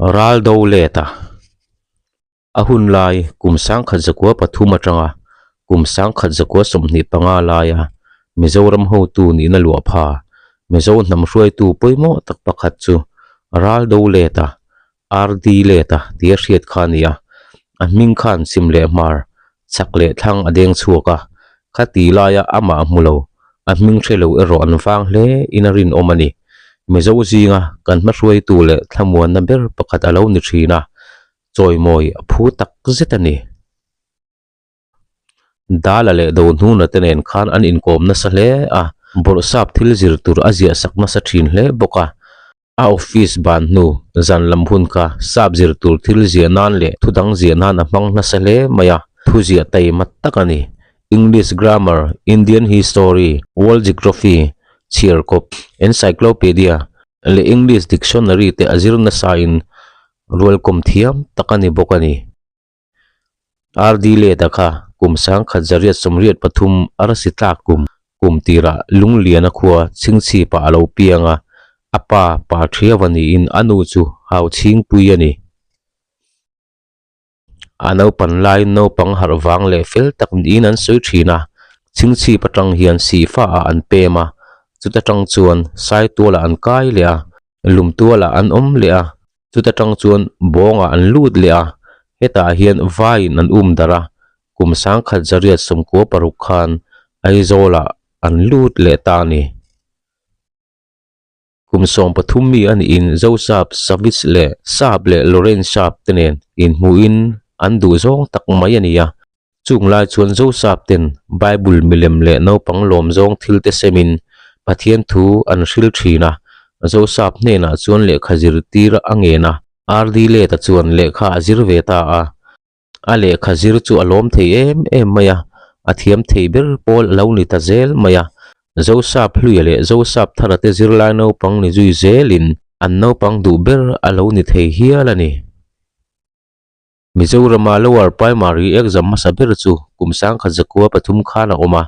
Ral do let a. A hun lai kum 1903 atanga kum 1925 laia Mizoram hotu nihna luah pha Mizo hnam hruaitu pawimawh tak pakhat chu Ral do let a, RD let a tia hriat kha a ni a. A hming khan chim leh hmar, chak leh thlang a deng chhuak a. Khati laia amah hmu lo, a hming hre lo erawh an vang hle in a rinawm a ni. Mizo zinga kan hmahruaitu leh thlamuanna ber pakhat a lo ni thin a, chawimawi a phu tak zet a ni. Dala leh Dohnuna te nen khan an inkawm nasa hle a, bawrhsap thil zir tur a ziah sak nasa thin hle bawk a. A office ban hnu zan lam hun kha sap zir tur thil ziah nan leh thu dang ziah nan a hmang nasa hle mai a, thu ziah taima tak a ni. English Grammar, Indian History, World Geography, Chhiarkawp, Encyclopedia leh English Dictionary te a zir nasain rualkawm thiam tak a ni bawk a ni. RD Leta kha kum 1983 arsi tlak kum kum tirah Lungliana khua chhingchhipah a lo piang a, a pa pa Thiava niin a nu chu Hau Chhingpui a ni. A naupan laiin naupang harh vang leh fel tak niin an sawi thin a, chhingchhip atang hian sihfa ah an pem a, chuta tang chuan Saitualah an kai leh a, Lumtualah an awm leh a, chuta tang chuan bawngah an lut leh a, hetah hian vaiin an um darh a, kum 1996 khan Aizawlah an lut leh ta a ni. Kum 13 mi a niin Joseph Savitz leh Sap leh Lawrence Sap te nen inhmuhin an duh zawng tak mai a ni a, Chung lai chuan Joseph ten Bible milem leh naupang lawm zawng thil te semin Pathian thu an hril thin a. Joseph hnenah chuan lehkha zirtir a ngen a, RD Leta chuan lehkha a zir ve ta a. A lehkha zir chu a lawm thei em em mai a, a thiam thei ber pawl a lo ni ta zel mai a. Joseph Hluia leh Joseph Thara te zirlai naupang ni zui zelin an naupang duh ber a lo ni thei hial a ni. Mizorama Lower Primary exam hmasa ber chu kum 1903 khan a awm a,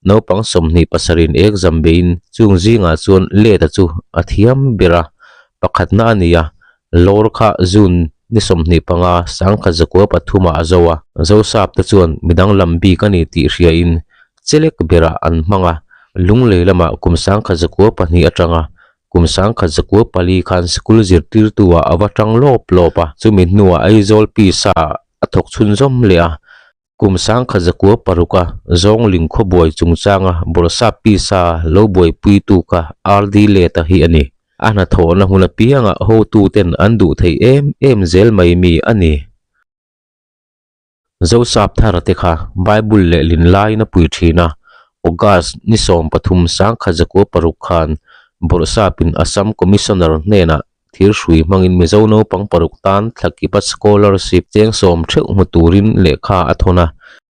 naupang 27 in exam beiin chung zingah chuan Leta chu a thiam ber a, pakhatna a ni a, Lawr kha June ni 25 1903 ah a zo a, Zosap te chuan midang lam bik a ni tih hriain chelek berah an hmang a, Lunglei lamah kum 1902 atanga Kum 1904 khan sikul zirtirtu ah a va tang lawp lawp a, chumi hnuah Aizawl Pisa ah a thawk chhunzawm leh a. Kum 1906 a Zawngling khawbuai chungchanga Bawrhsap Pisa lo buaipuitu kha RD Leta hi a ni. A hnathawhna hmun apiangah hotuten an duh theih em em zel mai mi a ni. Zosap thar te kha Bible lehlin laiin a pui thin a, August ni 13 1906 khan Bawrhsapin Assam Commissioner hnenah thirhrui hmangin Mizo naupang paruk tan thlakipa scholarship cheng sawm theuh hmu turin lehkha a thawn a.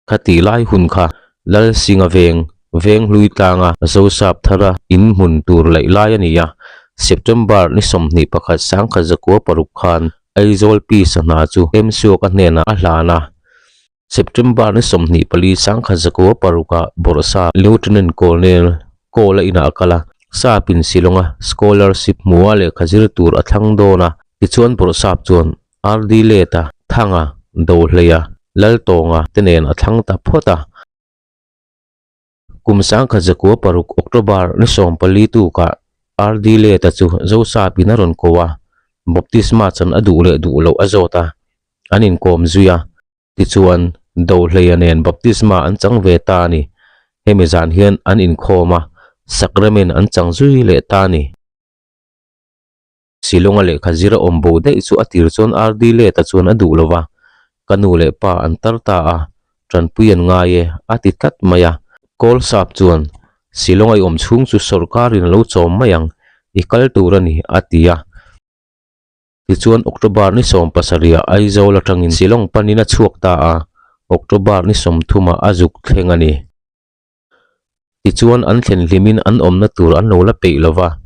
Khatih lai hun kha Lalsinga veng, veng hlui tlanga Zosap thara in hmun tur laih lai a ni a, September ni 21 1906 khan Aizawl Peace hna chu Emsuaka hnenah a hlan a. September ni 24 1906 ah Bawrhsa Lieutenant Colonel Kawl a inah a kal a, Sapin Shillong-a scholarship hmuha lehkha zir tur a thlang dawn a. Tichuan Bawrhsap chuan RD Leta, Thanga, Dohleia, Laltawnga te nen a thlang ta phawt a. Kum 1906 October ni 14 tukah RD Leta chu Zosapin a rawn ko a, baptisma chan a duh leh duh loh a zawt a, an inkawm zui a. Tichuan, Dohleia nen baptisma an chang ve ta a ni. Hemi zan hian an inkhawm a, sacrament an chang zui leh ta a ni. Shillong-a lehkha zir a awm bo daih chu a tir chuan RD Leta chuan a duh lo va, Ka nu leh pa an tar ta a, tanpui an ngai e, a ti tlat mai a. Kawl sap chuan, Shillong-a i awm chhung chu sawrkarin a lo chawm mai ang, i kal tur a ni, a ti a. Tichuan October ni 17 ah Aizawl atangin Shillong panin a chhuak ta a, October ni 30 ah a zuk thleng a ni. Tichuan an thlen hlimin an awmna tur an lo la peih lo va,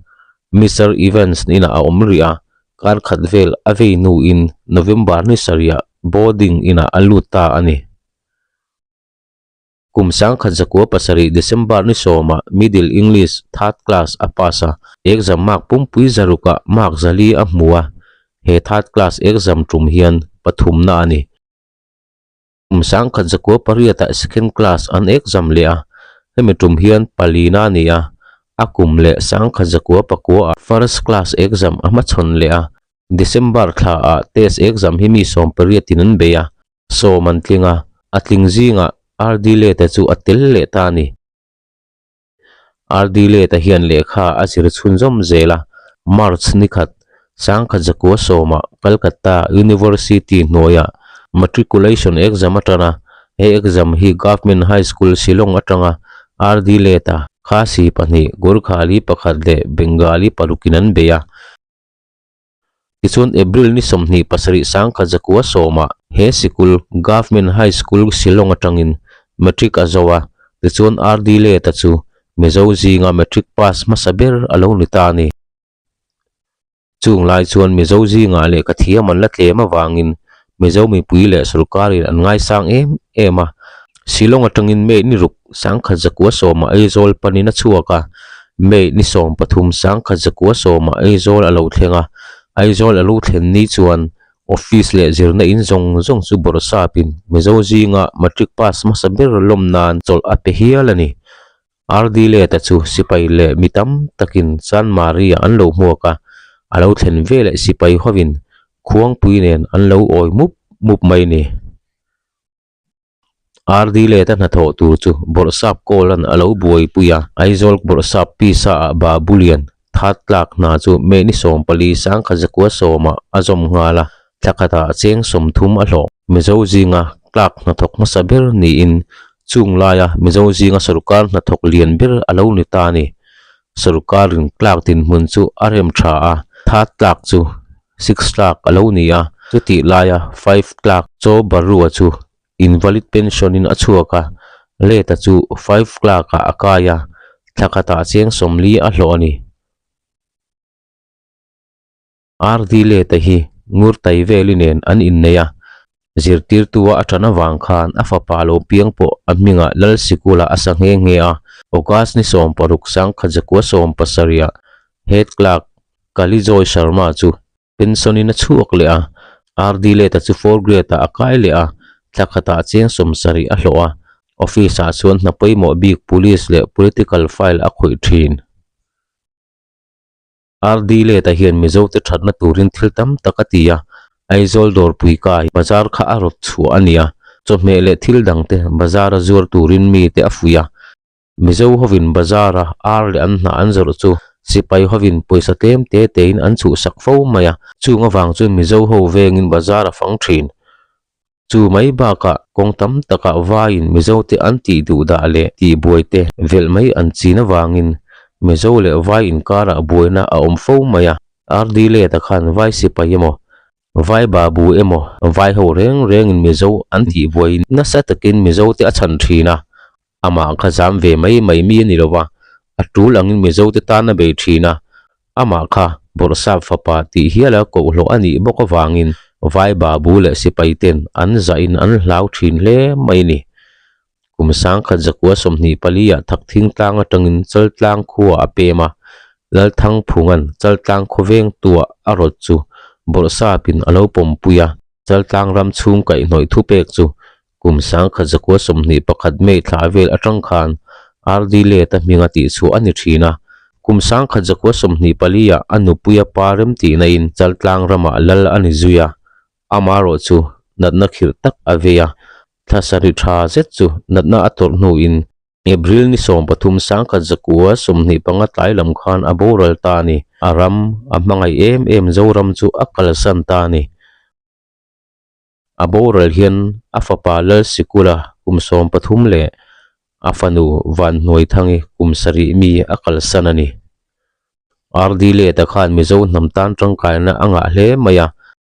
Mister Evans inah a awm rih a, kar khat vel a vei hnuin November ni sarihah boarding inah a lut ta a ni. Kum 1907 December ni sawmah Middle English Third Class a pass a, exam mark pumpui zarukah mark zali a hmu a. He third class exam tum hian pathumna a ni. Kum sangkhat zakua pariatah second class an exam leh a, hemi tum hian palina a ni a, a kum leh sangkhat zakua pakua ah first class exam a hmachhawn leh a, December thla ah test exam hi mi sawm pariatin an bei a, sawm an tling a, a tling zingah RD Leta chu a tel leh ta a ni. RD Leta hian lehkha a zir chhunzawm zel a, March ni khat, sangkhat zakua sawmah Calcutta University hnuaiah Matriculation exam a tan a, he exam hi Government High School Shillong atanga RD Leta, Khasi pahnih, Gurkhali pakhat leh Bengali parukin an bei a. Tichuan April ni 27 sangkhat zakua sawmah he sikul Government High School Shillong atangin Matric a zo a, tichuan RD Leta chu Mizo zinga Matric pass hmasa ber a lo ni ta a ni. Chung lai chuan Mizo zingah lehkha thiam an la tlem avangin Mizo mipui leh sorkarin an ngaisang em em a. Shillong atangin May ni ruk sangkhat zakua sawmah Aizawl panin a chhuak a, May ni 13 sangkhat zakua sawmah Aizawl a lo thleng a. Aizawl a lo thlen ni chuan office leh zirna in zawng zawng chu bawrhsapin Mizo zinga matric pass hmasa ber lawm nan chawlh a pe hial a ni. RD Leta chu sipai leh mi tam takin Chanmari-ah an lo hmuak a, a lo thlen veleh sipai hovin khuangpui nen an lo awi mup mup mai a ni. RD Leta hnathawh tur chu Bawrhsap Kawlan a lo buaipui a, Aizawl Bawrhsap Pisa-ah Babulian that tlak hna chu May ni 14 sangkhat zakua sawmah a zawm nghal a, thla khatah cheng 30 a hlawh. Mizo zinga tlak hnathawk hmasa ber niin chung laia Mizo zinga sorkar hnathawk lian ber a lo ni ta a ni. Sorkarin tlak dinhmun chu a rem tha a, that tlak chu six tlak a lo ni a, chutih laia five tlak chaw barua chu invalid pension in a chhuak a, leta chu five tlakah a kai a, thla khatah cheng 40 a hlawh a ni. RD Leta hi Ngurtai Veli nen an innei a, zirtirtua a ṭan avang khan a fapa lo piang pawh a hmingah Lal Sikula a sa nghe nghe a. August ni 16 sangkhat zakua 17 ah Head Clerk Kalijoy Sharma chu pension in a chhuak leh a, RD Leta chu fourth grade ah a kai leh a, thla khatah cheng 70 a hlawh a, office ah chuan hna pawimawh bik police leh political file a khawih ṭhin. RD Leta hian Mizote thatna turin thil tam tak a ti a, Aizawl dawrpui kai bazar kha a rawt chhuah a ni a, chawhmeh leh thil dangte bazara zuar turin mite a fuih a. Mizo hovin bazara ar leh an hnah an zawrh chu sipai hovin pawisa tlem te tein an chhuhsak fo mai a, chung avang chuan Mizo ho vengin bazar a fang thin. Chu mai bakah kawng tam takah vaiin Mizote an tih duh dah leh tih buaite velh mai an chin avangin Mizo leh vai inkarah buaina a awm fo mai a. RD Leta khan vai sipai emaw, vai babu emaw, vai ho reng rengin Mizo an tih buai nasa takin Mizote a chhan thin a, Amah kha zam ve mai mai mi a ni lo va, a tul angin Mizote tan a bei thin a, amah kha Bawrhsap fapa tih hiala kohlawh a nih bawk avangin Vai babu leh sipai ten an zahin an hlau thin hle mai a ni. Kum sangkhat zakua 24 ah Thakthing tlang atangin Chaltlang khua a pem a, Lalthangphunga'n Chaltlang khawveng tuah a rawt chu Bawrhsapin a lo pawmpui a, Chaltlang ram chhung kaihhnawih thupek chu Kum sangkhat zakua 21 May thla vel atang khan RD Leta hminga tihchhuah a ni thin a. Kum sangkhat zakua 24 ah a nupuia pa remtihna in Chaltlang ramah lal a ni zui a. Amarawh chu natna khirh tak a vei a. Thla sarih tha zet chu natna a tawrh hnuin April ni 13 sangkhat zakua 25 tlai lam khan a boral ta a ni. A ram a hmangaih em em Zoram chu a kalsan ta a ni. A boral hian a fapa Lal Sikula kum 13 leh a fanu Vanhnuaithangi kum 7 mi a kalsan a ni. RD Leta khan Mizo hnam tan tangkaina a ngah hle mai a,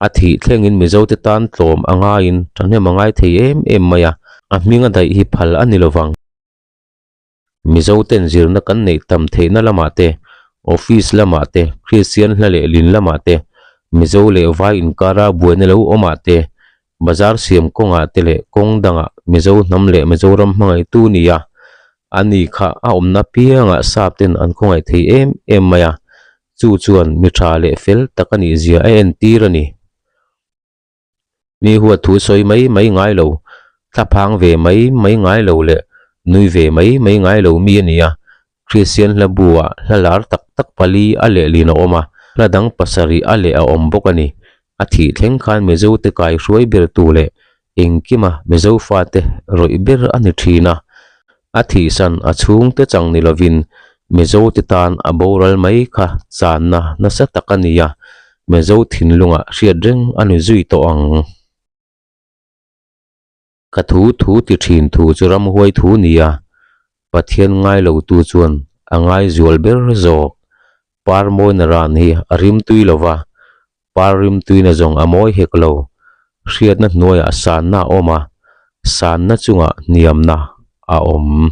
a thih thlengin Mizote tan tlawm a ngaiin thahnem a ngai thei em em mai a, a hming a daih hi phal a ni lovang. Mizoten zirna kan neih tam theihna lamah te, office lamah te, Kristian hla leh lin lamah te, Mizo leh vai inkara buaina lo awmah te, bazar siam kawngah te leh kawng dangah Mizo hnam leh Mizoram hmangaihtu ni a, a ni kha a awmna piangah sap ten an khawngaih thei em em mai a. Chu chuan mi tha leh fel tak a nih zia a entir a ni. Mi huat thu sawi mai mai ngai lo, thlaphang ve mai mai ngai lo leh nui ve mai mai ngai lo mi a ni a. Kristian hla bu-ah hla lar tak tak pali a lehlin a awm a, hla dang pasarih a leh a awm bawk a ni. A thih thleng khan Mizote kaihruai bertu leh engkima Mizo fate rawih ber a ni thin a. A thihsan a chhungte chang ni lovin Mizote tan a boral mai kha channa nasa tak a ni a, Mizo thinlungah hriat reng a ni zui tawh ang. Ka thu thu ti thin thu chu ramhuai thu nia, Pathian ngai lo tu chuan a ngai zual ber zawk. Par mawina ran hi a rimtui lo va, par rimtuina zawng a mawi hek lo. Hriatna hnuaiah sanna a awm a, sanna chungah hniamna a awm.